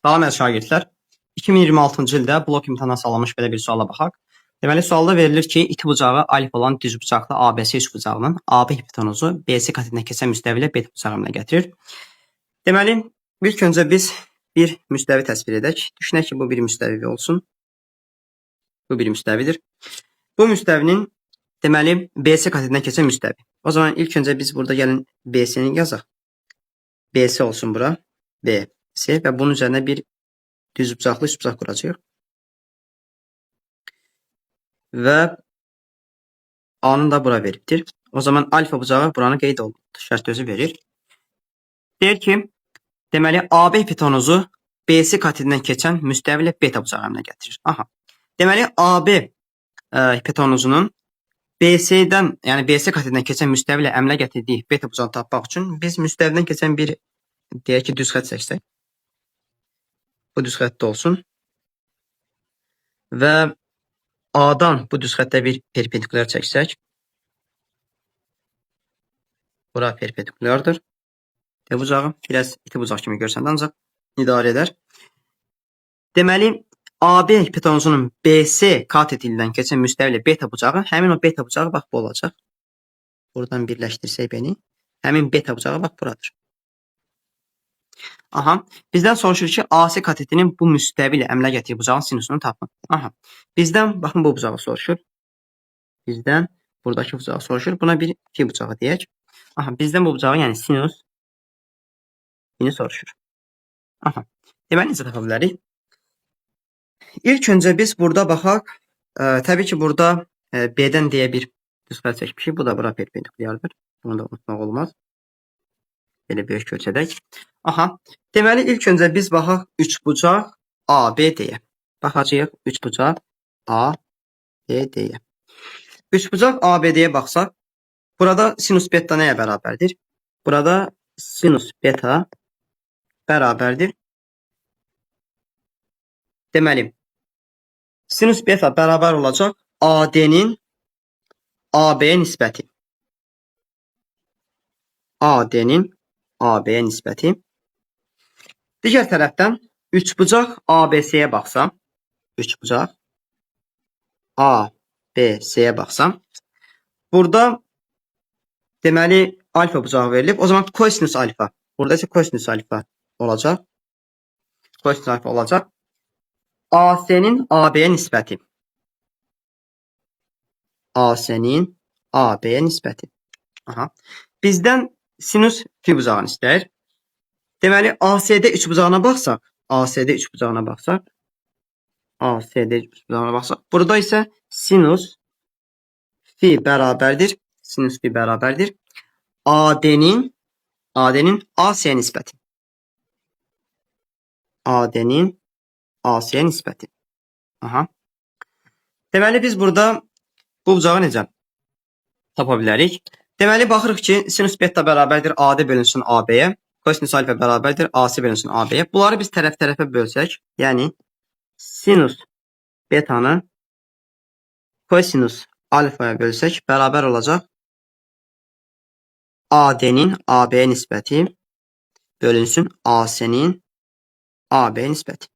Salam əziz şagirdlər. 2026-cı ildə blok imtahana salınmış belə bir suala baxaq. Deməli, sualda verilir ki, iti bucağı alfa olan düzbucaqlı ABC üçbucağının AB hipotenuzu BC katetindən keçən müstəvi ilə beta bucağı əmələ gətirir. Deməli, ilk öncə biz bir müstəvi təsvir edək. Düşünək ki, bu bir müstəvi olsun. Bu bir müstəvidir. Bu müstəvinin deməli BC katetindən keçən müstəvi. O zaman ilk öncə biz burada gəlin BC-ni yazaq. BC olsun bura. BC və bunun üzərinə bir düzbucaqlı üçbucaq quracağıq. Və A-nı da bura veribdir. O zaman alfa bucağı buranı qeyd olundu. Şərt özü verir. Deyir ki, deməli AB hipotenuzu BC katetindən keçən müstəvi ilə beta bucağı əmələ gətirir. Aha. Deməli AB hipotenuzunun BC-dən, yəni BC katetindən keçən müstəvi ilə əmələ gətirdiyi beta bucağını tapmaq üçün biz müstəvidən keçən bir deyək ki, düz xətt çəksək. Bu düz xəttdə olsun. Və A-dan bu düz xəttə bir perpendikulyar çəksək. Bura perpendikulyardır. D bucağı biraz iti bucaq kimi görsəndi, ancaq idarə edər. Deməli, AB hipotenuzunun BC katetindən keçən müstəvi ilə beta bucağı, həmin o beta bucağı bax bu olacaq. Buradan birləşdirsək beni, həmin beta bucağı bax buradır. Aha, bizdən soruşur ki, AC katetinin bu müstəvi ilə əmələ gətirdiyi bucağın sinusunu tapın. Aha, bizdən baxın bu bucağı soruşur. Bizdən buradakı bucağı soruşur. Buna bir fi bucağı deyək. Aha, bizdən bu bucağı, yəni sinus fini soruşur. Aha, deməli necə tapa bilərik? İlk öncə biz burada baxaq. Təbii ki, burada B-dən D-yə bir düz xətt çəkmişik. Bu da bura perpendikulyardır. Bunu da unutmaq olmaz. Belə böyük göstərək. Aha. Deməli, ilk öncə biz baxaq üçbucaq ABD-yə. Baxacağıq üçbucaq ABD-yə. Üçbucaq ABD-yə baxsaq, burada sinus beta nəyə bərabərdir? Burada sinus beta bərabərdir. Deməli, sinus beta bərabər olacaq AD-nin AB-yə nisbəti. AD-nin AB-yə nisbəti. Digər tərəfdən üçbucaq ABC-yə baxsam, üçbucaq ABC-yə baxsam, burada deməli alfa bucağı verilib. O zaman kosinus alfa. Burada isə kosinus alfa olacaq. Kosinus alfa olacaq. AC-nin AB-yə nisbəti. AC-nin AB-yə nisbəti. Aha. Bizdən sinus fi bucağını istəyir. Deməli ACD üçbucağına baxsaq, ACD üçbucağına baxsaq, ACD üçbucağına baxsaq, burada isə sinus fi bərabərdir. Sinus fi bərabərdir. AD-nin AC-yə nisbəti. AD-nin AC-yə nisbəti. Aha. Deməli biz burada bu bucağı necə tapa bilərik? Deməli baxırıq ki, sinus beta bərabərdir AD bölünsün AB-yə, kosinus alfa bərabərdir AC bölünsün AB-yə. Bunları biz tərəf-tərəfə bölsək, yəni sinus betanı kosinus alfaya bölsək bərabər olacaq AD-nin AB-yə nisbəti bölünsün AC-nin AB-yə nisbəti.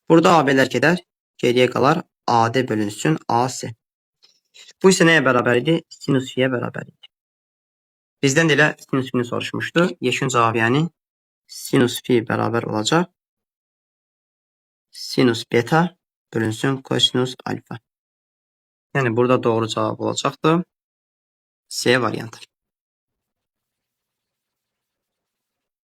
Burada AB-lər gedər, geriyə qalar AD bölünsün AC. Bu isə nəyə bərabər idi? Sinus fi-yə bərabər idi. Bizdən də elə sinus fi-ni soruşmuşdu. Yekun cavab, yəni sinus fi bərabər olacaq sinus beta bölünsün kosinus alfa. Yəni burada doğru cavab olacaqdır C variantı.